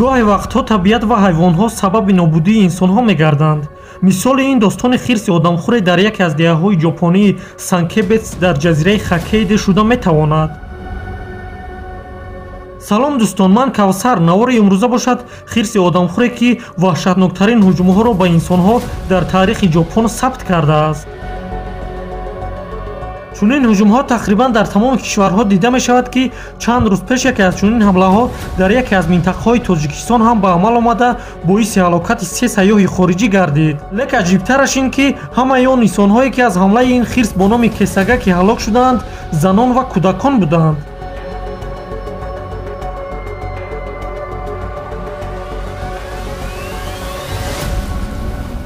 Гоҳе вақтҳо табиат ва ҳайвонҳо сабаби нобудии инсонҳо мегарданд. Мисоли ин достони хирси одамхӯре дар яке аз деҳаҳои ҷопонии Санкебетс дар ҷазираи Хоккайдо шуда метавонад. Салом дӯстон, ман Кавсар. Навори имрӯза бошад хирси одамхӯре, ки ваҳшатноктарин ҳуҷумҳоро ба инсонҳо дар таърихи Ҷопон сабт кардааст. Чунин ҳуҷумҳо тақрибан дар тамоми кишварҳо дида мешавад, ки чанд рӯз пеш яке аз чунин ҳамлаҳо дар яке аз минтақаҳои Тоҷикистон ҳам ба амал омада, боиси ҳалокати се сайёҳи хориҷӣ гардид. Лек аҷибтараш ин, ки ҳамаи он инсонҳое, ки аз ҳамлаи ин хирс бо номи Кесагаки ҳалок шудаанд, занон ва кӯдакон буданд.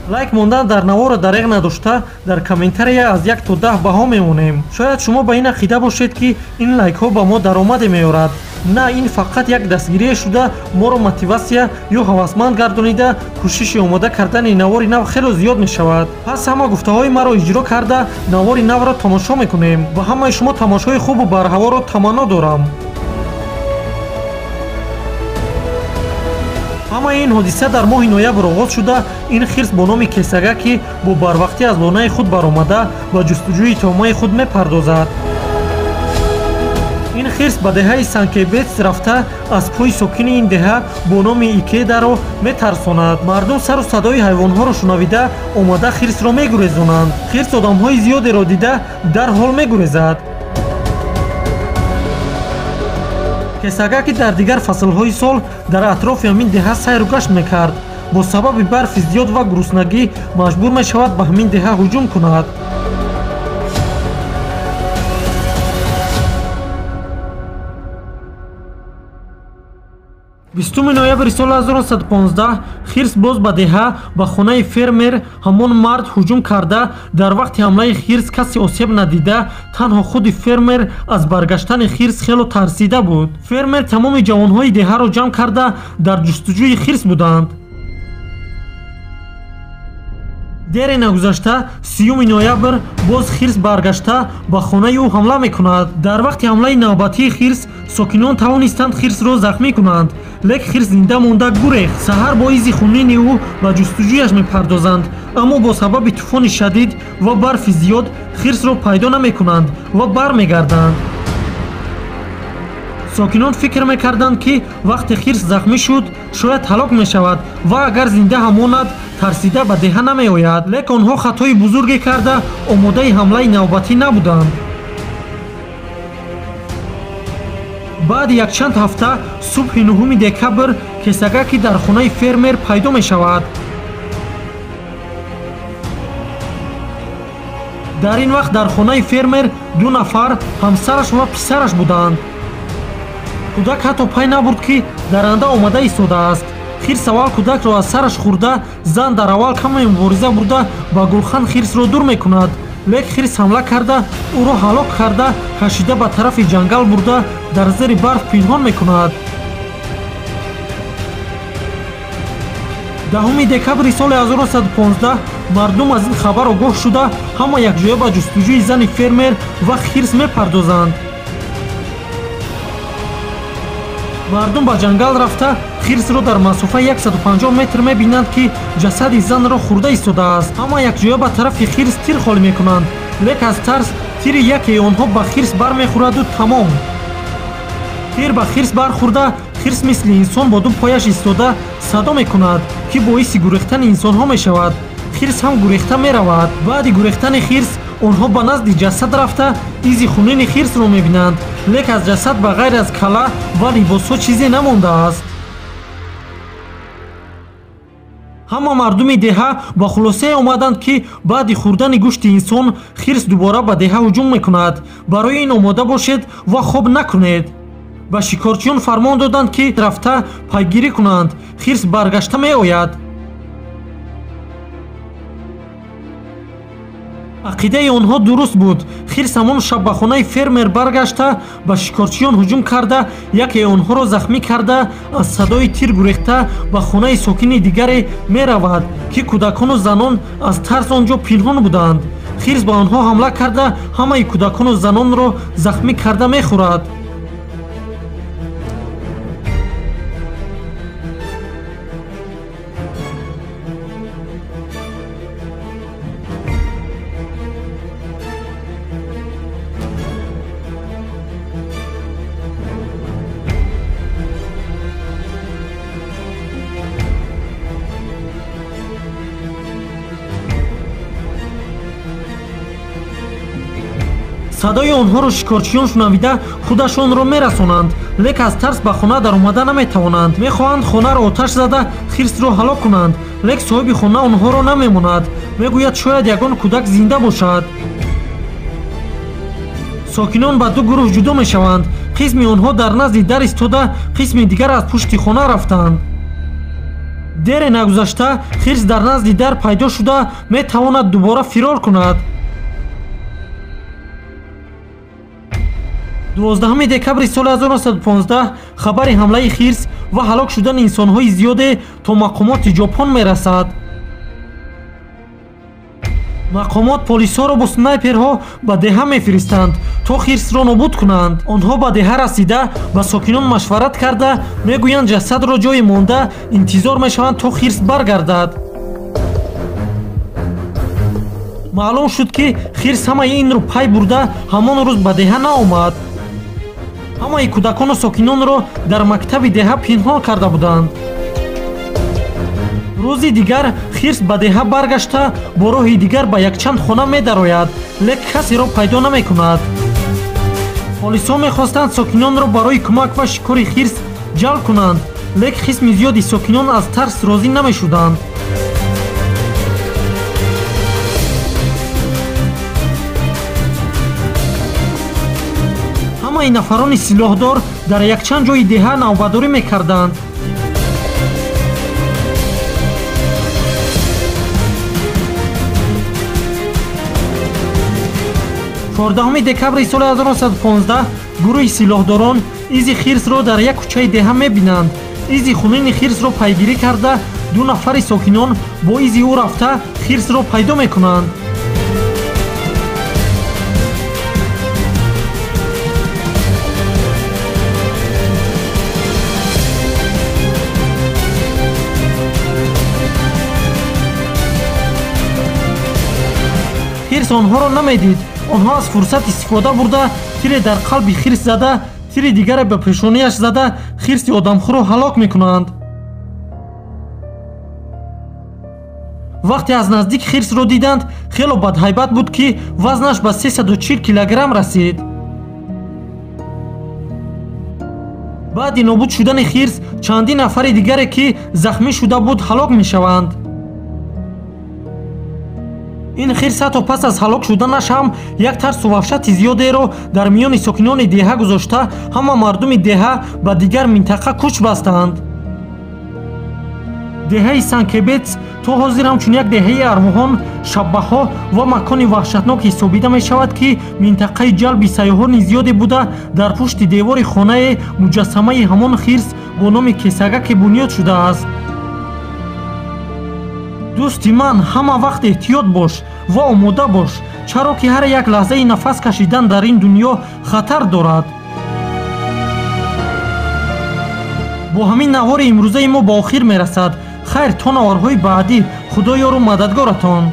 Лайк мондан дар наворро дареғ надошта, дар комментария аз 1 то 10 баҳо мемонем. Шояд шумо ба ин ақида бошед, ки ин лайкҳо ба мо даромаде меорад. На, ин фақат як дастгирие шуда, моро мотиватсия ё ҳавасманд гардонида, кӯшиши омода кардани навори нав хело зиёд мешавад. Пас ҳама гуфтаҳои маро иҷро карда, навори навро тамошо мекунем. Ба ҳамаи шумо тамошои хубу барҳаворо таманно дорам. Ҳамаи ин ҳодиса дар моҳи ноябр оғоз шуда, ин хирс бо номи Кесагаки бо барвақтӣ аз лонаи худ баромада ба ҷустуҷӯи таомаи худ мепардозад. Ин хирс ба деҳаи Санкебетс рафта, аз пои сокини ин деҳа бо номи Икедаро метарсонад. Мардум сару садои ҳайвонҳоро шунавида, омада хирсро мегурезонанд. Хирс одамҳои зиёдеро дида, дарҳол мегурезад. Кесагаки дар дигар фаслҳои сол дар атрофи ҳамин деҳа сайру гашт мекард. Бо сабаби барфи зиёд ва гуруснагӣ маҷбур мешавад ба ҳамин деҳа ҳуҷум кунад. Бистуми ноябри соли 1915 хирс боз ба деҳа, ба хонаи фермер ҳамон мард ҳуҷум карда, дар вақти ҳамлаи хирс касе осеб надида, танҳо худи фермер аз баргаштани хирс хело тарсида буд. Фермер тамоми ҷавонҳои деҳаро ҷамъ карда, дар ҷустуҷӯи хирс буданд. Дере нагузашта, 30 ноябр боз хирс баргашта ба хонаи ӯ ҳамла мекунад. Дар вақти ҳамлаи навбатии хирс сокинон тавонистанд хирсро захмӣ кунанд, лек хирс зинда монда гурехт. Саҳар бо изи хунини ӯ ба ҷустуҷӯяш мепардозанд, аммо бо сабаби тӯфони шадид ва барфи зиёд хирсро пайдо намекунанд ва бармегарданд. Сокинон фикр мекарданд, ки вақте хирс захмӣ шуд, шояд ҳалок мешавад ва агар зинда ҳам монад, тарсида ба деҳа намеояд. Лек онҳо хатои бузурге карда, омодаи ҳамлаи навбатӣ набуданд. Баъди якчанд ҳафта, субҳи 9 декабр, Кесагаки дар хонаи фермер пайдо мешавад. Дар ин вақт дар хонаи фермер ду нафар, ҳамсараш ва писараш буданд. Кӯдак ҳатто пай набурд, ки даранда омада истодааст. Хирс аввал кӯдакро аз сараш хӯрда, зан дар аввал каме мубориза бурда, ба гулхан хирсро дур мекунад. Лек хирс ҳамла карда, ӯро ҳалок карда, кашида ба тарафи ҷангал бурда, дар зери барф пинҳон мекунад. 10 декабри соли 1915 мардум аз ин хабар огоҳ шуда, ҳама якҷоя ба ҷустуҷӯи зани фермер ва хирс мепардозанд. Мардум ба ҷангал рафта, хирсро дар масофаи 150 метр мебинанд, ки ҷасади занро хӯрда истодааст. Ҳама якҷоя ба тарафи хирс тир холӣ мекунанд, лек аз тарс тири якеи онҳо ба хирс бармехӯраду тамом. Тир ба хирс бархӯрда, хирс мисли инсон бо ду пояш истода садо мекунад, ки боиси гурехтани инсонҳо мешавад. Хирс ҳам гурехта меравад. Баъди гурехтани хирс онҳо ба назди ҷасад рафта, изи хунини хирсро мебинанд, лек аз ҷасад ба ғайр аз кала ва либосҳо чизе намондааст. Ҳама мардуми деҳа ба хулосае омаданд, ки баъди хӯрдани гӯшти инсон хирс дубора ба деҳа ҳуҷум мекунад. Барои ин омода бошед ва хоб накунед. Ба шикорчиён фармон доданд, ки рафта пайгирӣ кунанд. Хирс баргашта меояд. Ақидаи онҳо дуруст буд. Хирс ҳамон шаб ба хонаи фермер баргашта, ба шикорчиён ҳуҷум карда, якеи онҳоро захмӣ карда, аз садои тир гурехта ба хонаи сокини дигаре меравад, ки кӯдакону занон аз тарс он ҷо пинҳон буданд. Хирс ба онҳо ҳамла карда, ҳамаи кӯдакону занонро захмӣ карда мехӯрад. Садои онҳоро шикорчиён шунавида худашонро мерасонанд, лек аз тарс ба хона даромада наметавонанд. Мехоҳанд хонаро оташ зада хирсро ҳалок кунанд, лек соҳиби хона онҳоро намемонад. Мегӯяд, шояд ягон кӯдак зинда бошад. Сокинон ба ду гурӯҳ ҷудо мешаванд. Қисми онҳо дар назди дар истода, қисми дигар аз пушти хона рафтанд. Дере нагузашта хирс дар назди дар пайдо шуда метавонад дубора фирор кунад. 12 декабри соли 1915 хабари ҳамлаи хирс ва ҳалок шудани инсонҳои зиёде то мақомоти Ҷопон мерасад. Мақомот полисҳоро бо снайперҳо ба деҳа мефиристанд, то хирсро нобуд кунанд. Онҳо ба деҳа расида ба сокинон машварат карда мегӯянд, ҷасадро ҷое монда интизор мешаванд, то хирс баргардад. Маълум шуд, ки хирс ҳамаи инро пай бурда ҳамон рӯз ба деҳа наомад. Ҳамаи кӯдакону сокинонро дар мактаби деҳа пинҳон карда буданд. Рӯзи дигар хирс ба деҳа баргашта бо роҳи дигар ба якчанд хона медарояд, лек касеро пайдо намекунад. Полисҳо мехостанд сокинонро барои кӯмак ва шикори хирс ҷалб кунанд, лек қисми зиёди сокинон аз тарс розӣ намешуданд. Ҳамаи нафарони силоҳдор дар якчанд ҷои деҳа навбатдорӣ мекарданд. 14 декабри соли 1915 гурӯҳи силоҳдорон изи хирсро дар як кӯчаи деҳа мебинанд. Изи хунини хирсро пайгирӣ карда ду нафари сокинон бо изи ӯ рафта хирсро пайдо мекунанд. Хирс онҳоро намедид. Онҳо аз фурсат истифода бурда тире дар қалби хирс зада, тири дигаре ба пешонияш зада хирси одамхӯрро ҳалок мекунанд. Вақте аз наздик хирсро диданд, хело бадҳайбат буд, ки вазнаш ба 340 килограмм расид. Баъди нобуд шудани хирс чандин нафари дигаре, ки захмӣ шуда буд, ҳалок мешаванд. Ин хирс ҳатто пас аз ҳалок шуданаш ҳам як тарсу ваҳшати зиёдеро дар миёни сокинони деҳа гузошта, ҳама мардуми деҳа ба дигар минтақа кӯч бастанд. Деҳаи Санкебец то ҳозир ҳамчун як деҳаи арвоҳон, шаббаҳо ва макони ваҳшатнок ҳисобида мешавад, ки минтақаи ҷалби сайёҳони зиёде буда, дар пушти девори хонае муҷассамаи ҳамон хирс бо номи Кесагаке бунёд шудааст. Дӯсти ман, ҳама вақт эҳтиёт бош ва омода бош, чаро ки ҳар як лаҳзаи нафас кашидан дар ин дунё хатар дорад. Бо ҳамин навори имрӯзаи мо ба охир мерасад. Хайр, то наворҳои баъдӣ, Худо ёру мададгоратон.